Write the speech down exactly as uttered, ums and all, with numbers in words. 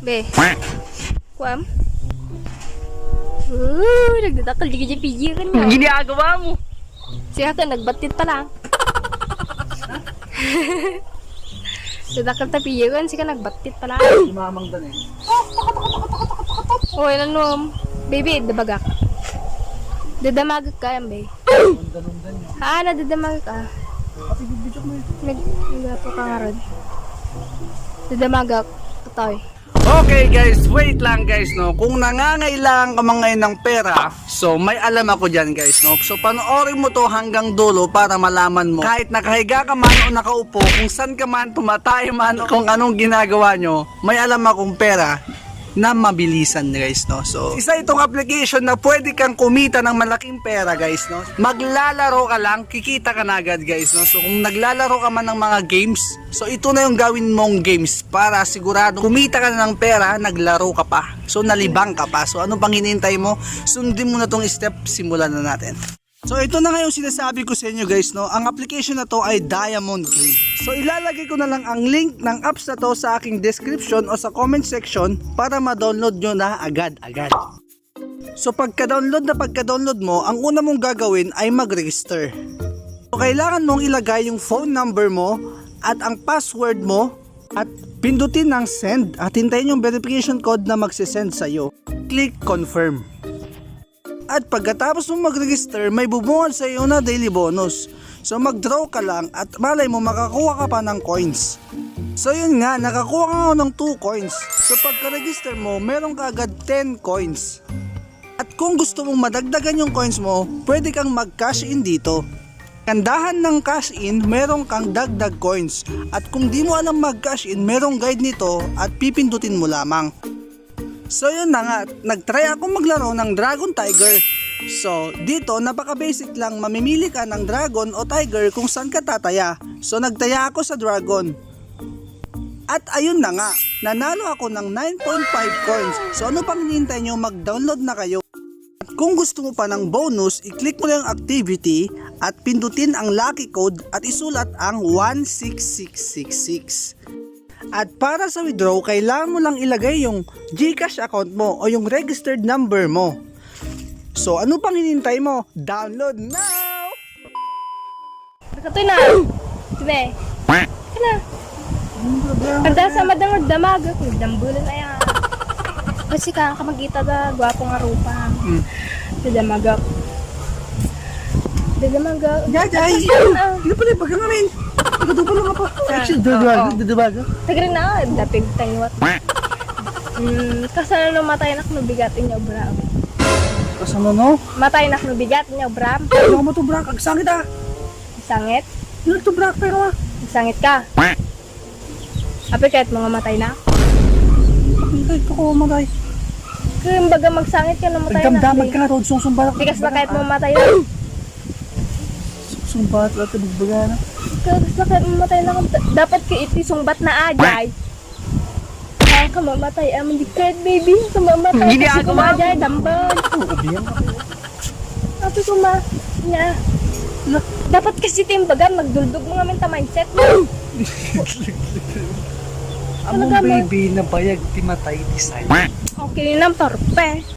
Be. Kuam. Uh, nagdadakkel di kaya pijiran na. Ginagawa mo. Siya ka, nagbattit pa lang. Dadakkel ta pijiran, siya ka, nagbattit pa lang. Mamang dan eh. Oy, ano? Baby, dabagak. Dadamagak ka, yan, be. Ang danong dan yun. Ah, nadadamagak ka. Pati bibidyo mo ito. Nag-, nagapa ka nga ron. Dadamagak. Patay. Okay guys, wait lang guys, no. Kung nangangailangan ka man ngayon ng pera, so may alam ako diyan guys, no. So panoorin mo to hanggang dulo para malaman mo. Kahit nakahiga ka man o nakaupo, kung saan ka man, tumatay man, kung anong ginagawa nyo, may alam akong pera na mabilisan guys, no. So isa itong application na pwede kang kumita ng malaking pera guys, no. Maglalaro ka lang, kikita ka na agad guys, no. So kung naglalaro ka man ng mga games, so ito na yung gawin mong games para sigurado kumita ka na ng pera, naglaro ka pa. So nalibang ka pa. So ano pang hinihintay mo? Sundin mo na tong step, simulan na natin. So ito na nga yung sinasabi ko sa inyo guys, no. Ang application na to ay Diamond Game. So ilalagay ko na lang ang link ng apps na to sa aking description o sa comment section para ma-download nyo na agad-agad. So pagka-download na pagka-download mo, ang una mong gagawin ay mag-register. So kailangan mong ilagay yung phone number mo at ang password mo at pindutin ang send at hintayin yung verification code na magsisend sa'yo. Click confirm. At pagkatapos mong mag-register, may bubungad sa iyo na daily bonus. So mag-draw ka lang at malay mo makakuha ka pa ng coins. So yun nga, nakakuha ka nga ng two coins. So pagka-register mo, meron ka agad ten coins. At kung gusto mong madagdagan yung coins mo, pwede kang mag-cash in dito. Kandahan ng cash in, meron kang dagdag coins. At kung di mo alam mag-cash in, merong guide nito at pipindutin mo lamang. So yun na nga, nag-try ako maglaro ng Dragon Tiger. So dito, napaka-basic lang, mamimili ka ng dragon o tiger kung saan ka tataya. So nagtaya ako sa dragon. At ayun na nga, nanalo ako ng nine point five coins. So ano pang hinihintay nyo, mag-download na kayo. At kung gusto mo pa ng bonus, i-click mo lang yung activity at pindutin ang lucky code at isulat ang one six six six six. At para sa withdraw, kailangan mo lang ilagay yung GCash account mo o yung registered number mo. So ano pang hinihintay mo? Download now! Nakatoy na! Sige. Kana? Pagda sa madangag damag, kung dambulan aya. Kasi ka, kamagita da, gwapo nga rupa. Hmm. Dadamagak. Dadamagak. Jajay! Ah. Hindi pala, baga nga rin. Nagkatupa lang pa. Ah, actually, oo. Dadabaga, dadabaga. Tagal na, dapig tayuat. Hmm, kasano no matay nak no bigat inyo, bra? Kasano no? Matay nak no bigat inyo, bra? Ano mo to, bra? Kagsangit ah. Sangit? Ano to, bra? Pero ah. Sangit ka? Apay, kahit mga matay na? Hindi ko ko matay. Kaya baga magsangit ka na matay na. Nagdamdamag ka na, Rod. Sungsumbat. Tikas na kahit mamatay na. Sungsumbat, lahat na bugbaga na. Tikas na kahit mamatay na. Dapat ka iti sungbat na ajay. Ang kamamatay, ang di kahit baby, ang kamamatay. Hindi kasi ako, ma'am. Kumajay, dambal. Oo, biyang ka po. Sabi ko, ma, niya. Dapat kasi timbagan, magduldog mga mental mindset mo. Among talaga, ma. Baby, nabayag ti matay, ti say. Okay, nang torpe.